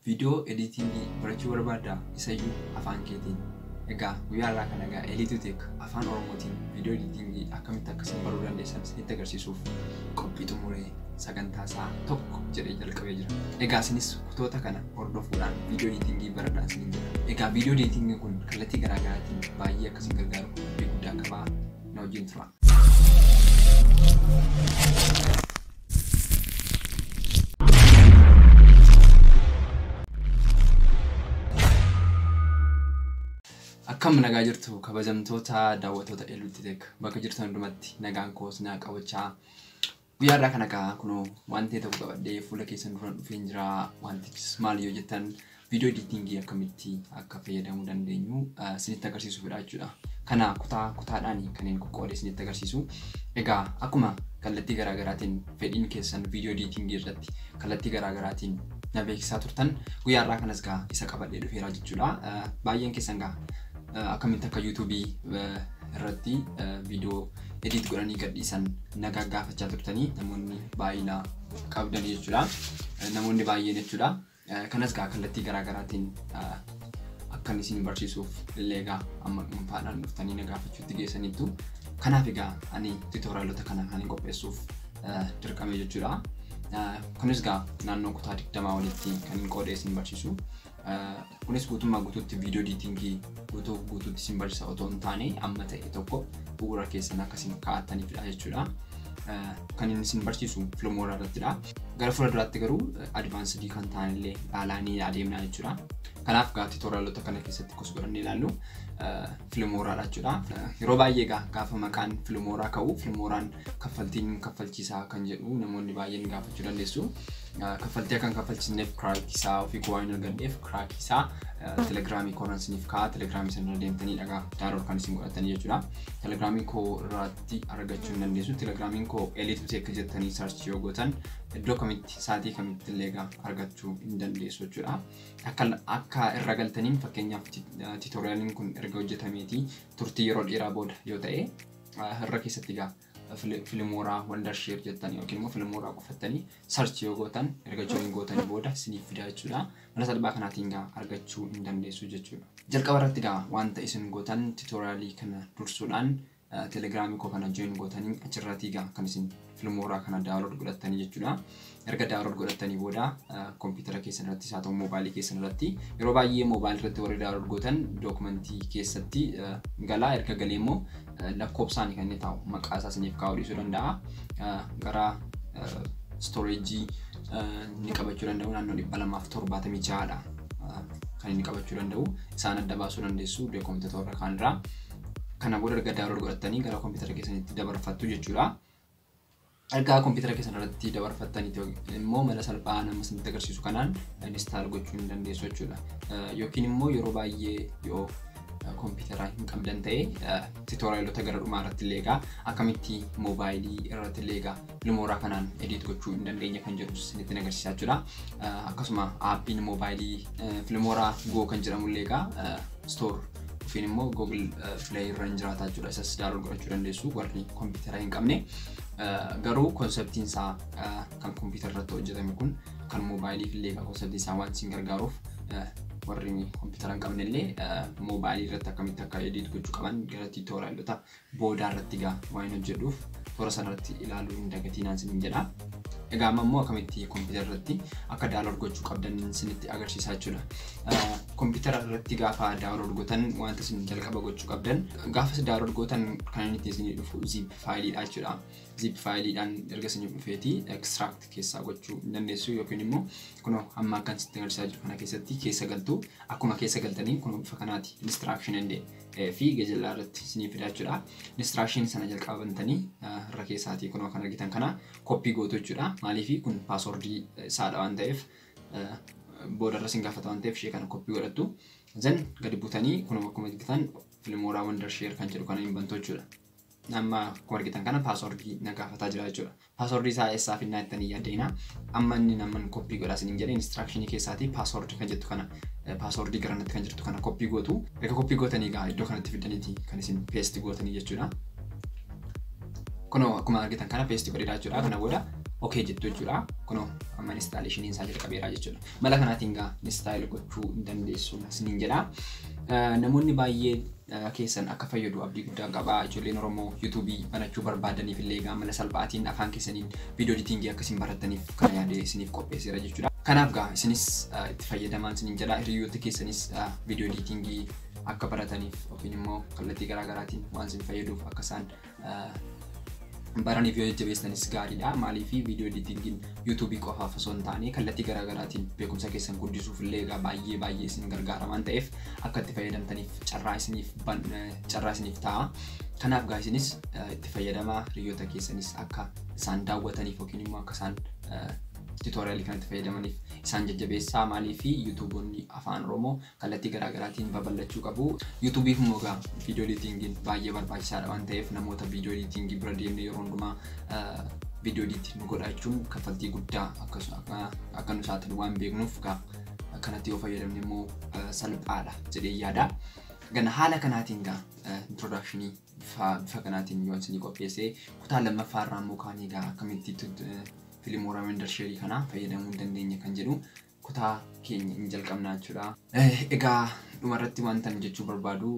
Viidiyoo ediitingii barachuu barbaaddaa? Isayyuu afaan keetiin. Egaa guyyaa har'aa kana egaa Eliituu Teek afaan Oromootiin viidiyoo ediitingii akkamitti akkasiin baruu dandeessan isinitti agarsiisuuf qophii xumuree sagantaa isaa tokko jedhee jalqabee jira. Egaa isinis kutoota kana hordofuudhaan viidiyoo ediitingii baradhaa isiniin jedha. Egaa viidiyoo ediitingiin kun kallattii garaa garaatiin baay'ee akkasiin gargaaru qophii guddaa qabaa, na wajjin tura. Akkam nagaa jirtu kabajamtoota daawwattoota Eluutti Teek, bakka jirtan hundumatti nagaan koos naa qabachaa. Guyyaa har'aa kana egaa kunoo waan ta'e tokko qabadhee fuula keessan duraan dhufeen jira. Wantichis maal yoo jettan, viidiyoo ediitingii akkamitti akka fayyadamuu dandeenyu isinitti agarsiisuufidha jechuudha. Kana kutaa kutaadhaan kan inni qoqqoodee isinitti agarsiisu. Egaa akkuma kallattii garaa garaatiin fedhiin keessan viidiyoo ediitingii irratti kallattii garaa garaatiin na beeksisaa turtan, guyyaa har'aa kanas egaa isa qabadhee dhufeera jechuudha. Baay'een keessan egaa akkamitti akka yuutuubii irratti viidiyoo edit godhanii gadhiisan nagaa gaafachaa turtanii namoonni baay'ina qabdanii jechuudha. Namoonni baay'een jechuudha. Kanas egaa kallattii garaa garaatiin akkan isin barsiisuuf illee egaa amma dhuunfaadhaan dhuftanii na gaafachuutti geessaniittu. Kanaaf egaa ani tiitooriyaalota kana kan qopheessuuf dirqame jechuudha. Kunis egaa naannoo kutaa 20 olitti kan hin qoodee isin barsiisu. Kunis guutummaa guutuutti viidiyoo ediitingii guutuu guutuutti isin barsiisa otoo hin taane, amma ta'e tokko bu'uura keessan akkasiin kaa'ataniifidha jechuudha. Kan inni isin barsiisu Filmoora irrattidha. Gara fuula duraatti garuu advaansidii kan ta'an illee ilaalaanii adeemna jechuudha. Kanaaf egaa tiitooriyaalota kana keessatti kos godhannee ilaallu Filmooraadha jechuudha. Yeroo baay'ee egaa gaafa maqaan Filmooraa ka'u, Filmooraan kaffaltiin kaffalchiisaa kan jedhu namoonni baay'een gaafachuu dandeessu. Kaffaltii akka hin kaffalchiisneef kiraakii isaa ofii koo waan hin argadheef, kiraakii isaa telegiraamii koo irraan isiniif kaa'a. Telegiraamii sana irra deemtanii dhagaa download kan isin godhatanii jechuudha. Telegiraamii koo irratti argachuu hin dandeessu. Telegiraamiin koo Eliituu Teek jettanii search yoo gootan iddoo kamitti sa'aatii kamitti illee egaa argachuu hin dandeessu jechuudha. Akka irra galtaniin, fakkeenyaaf tiitooriyaaliin kun erga hojjetameetii turtii yeroo dheeraa booda yoo ta'e, irra keessatti egaa Filmooraa Wondershare jettanii yookiin immoo Filmooraa qofattanii search yoo gootan, erga join gootanii booda isiniif fida jechuudha. Mala salphaa kanaatiin egaa argachuu hin dandeessu jechuudha. Jalqaba irratti egaa wanta isin gootan, tiitooriyaalii kana dursuudhaan telegiraamii koo kana join gootanii achirratti egaa kan isin Filmooraa kana download godhattanii jechuudha. Erga download godhattanii booda kompiitara keessan irratti haa ta'u moobaayilii keessan irratti, yeroo baay'ee moobaayilii irratti warri download gootan dookumentii keessatti galaa. Erga galee immoo lakkoofsaan kan inni taa'u maqaa isaa isiniif kaa'uu dhiisuu danda'a. Gara stooreejii inni qabachuu danda'u naannoo 276dha kan inni qabachuu danda'u. Isaan adda baasuu dandeessu dookumentoota warra kaan irraa. Kana booda erga download godhattanii gara kompiitara keessanitti dabarfattu jechuudha. Ergaa kompiitara keessan irratti dabarfattanii immoo mala salphaa nama isinitti agarsiisu kanaan install gochuu hin dandeessu jechuudha. Yookiin immoo yeroo baay'ee yoo kompiitara hin qabdan ta'e, tiitooriyaalota gara dhumaa irratti illee egaa akkamitti moobaayilii irratti illee egaa Filmooraa kanaan edit gochuu hin dandeenya kan jedhu isinitti agarsiisaa jechuudha. Akkasuma aappiin moobaayilii Filmooraa Go kan jedhamu illee egaa store yookiin immoo Google Play irra hin jiraata jechuudha. Isas download godhachuu dandeessu warri kompiitara hin qabne. Garuu konseptiin isaa kan kompiitara irratti hojjetame kun kan moobaayiliif illee konseptiin isaa waan isin gargaaruuf, warri kompiitara hin qabne illee moobaayilii irratti akkamitti akka edit gochuu qaban gara tiitooriyaalota boodaa irratti egaa waan hojjedhuuf toora sanarratti ilaaluu hin dagatinaan isiniin jedha. Egaa amma immoo akkamitti kompiitara irratti akka download gochuu qabdan isinitti agarsiisaa jechuudha. Kompiitara irratti gaafa download gootan wanta isin jalqaba gochuu qabdan, gaafa download gootan kan inni isinii dhufu zip faayiliidha jechuudha. Zip faayiliidhaan erga isinii dhufeeti extract keessaa gochuu hin dandeessu, yookiin immoo kunoo amma akkan sitti agarsiisaa jiru kana keessatti keessa galtu. Akkuma keessa galtanii kunoo bifa kanaati instruction and fi gajallaa irratti isinii fida jechuudha. Instruction sana jalqaba bantanii irra keessaatii kunoo kan argitan kana koppii gootu jechuudha. Maaliif? Kun paaswordii isaadha waan ta'eef, booda irra isin gaafata waan ta'eef, ishee kana koppii godhattu. Then gadi butanii kunoo akkuma argitan Filmooraa Wondershare kan jedhu kana hin bantu jechuudha. Amma akkuma argitan kana paaswordii na gaafataa jira jechuudha. Paaswordii isaa eessaa finnaa jettanii yaaddeena. Amma inni namman koppii godhaa isiniin jedhe instructionii keessaatii paaswordii kan jettu kana, paaswordii garanatti kan jirtu kana koppii gootu. Erga koppii gootanii egaa iddoo kanatti fidaniiti kan isin paste gootanii jechuudha. Kunoo akkuma argitan kana paste godheedha jechuudha. Kana booda Okay jettu jechuudha. Kunoo amma installationiin isaa jalqabeera jechuudha. Mala kanaatiin gaa install gochuu hin dandeessu isiniin jedha. Namoonni baay'ee keessan akka fayyadu abdii guddaa qaba. Ijoolleen Oromoo YouTubeii banachuu barbaadaniif illee egaa mala salphaatiin afaan keessaniin video editingii akkasiin barattaniif kana yaadee isiniif qopheesseera jechuudha. Kanaaf gaa isinis itti fayyadamaa isiniin jedha. Hiriyoota keessanis video editingii akka barataniif yookiin immoo kallattii garaagaraatiin waan isin fayyaduuf akka isaan baraniif yoo jajjabeessanis gaariidha. Maaliif video editingiin YouTubeii qofaaf osoo hin taane kallattii garaagaraatiin beekumsa keessan guddisuuf illee egaa baay'ee baay'ee isin gargaara waan ta'eef akka itti fayyadamtaniif carraa isiniif ta'a. Kanaaf gaa isinis itti fayyadamaa, hiriyoota keessanis akka isaan daawwataniif yookiin immoo akka isaan tutorialii kanatti fayyadamaniif isaan jajjabeessaa. Maaliif YouTubeoonni afaan Oromoo kallattii garaagaraatiin babal'achuu qabu. YouTubeiif immoo egaa video editingiin baay'ee barbaachisaadha waan ta'eef namoota video editingii bira deemnee yeroo hundumaa video edit nu godha jechuun kaffaltii guddaa akka nu saaxilu waan beeknuuf egaa akkanatti yoo fayyadamne immoo salphaadha jedhee yaada. Gana haala kanaatiin gaa introductionii bifa kanaatiin yoo isinii qopheessee, kutaa lammaffaa irraa immoo kaanii egaa akkamitti Filmora Wondershareii kana fayyadamuu hin dandeenya kan jedhu kutaa keenya hin jalqabna jechuudha. Egaa dhumarratti wanta jechuu barbaadu,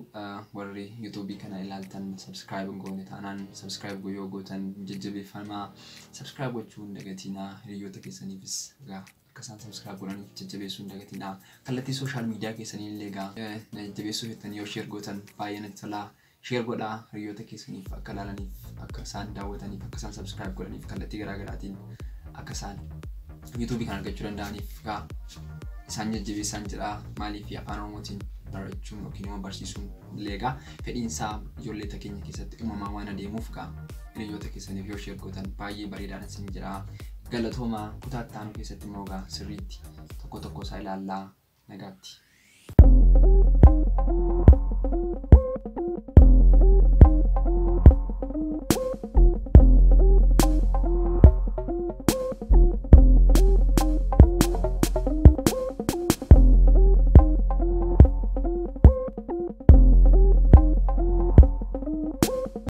warri YouTubeii kana ilaaltan subscribe hin goone taanaan subscribe yoo gootan jajjabeeffamaa. Subscribe gochuu hin dagatinaa. Hiriyoota keessaniifis egaa akka isaan subscribe godhaniif jajjabeessuu hin dagatinaa. Kallattii social media keessanii illee egaa jajjabeessuu fettanii yoo share gootan baay'ee natti tola. Share godhaa, hiriyoota keessaniif akka ilaalaniif, akka isaan daawwataniif, akka isaan subscribe godhaniif, kallattii garaagaraatiin akka isaan YouTubeii kan argachuu danda'aniif egaa isaan jajjabeessaan jedha. Maaliif afaan Oromootiin barachuun yookiin immoo barsiisuun illee egaa fedhiinsaa ijoolleeta keenya keessatti uumamaa waan adeemuuf egaa hiriyoota keessaniif yoo share gootan baay'ee bareedaadha isin jedha. Galatoomaa. Kutaa itti aanu keessatti immoo egaa sirriitti tokko tokko isaa ilaallaa. Nagaatti.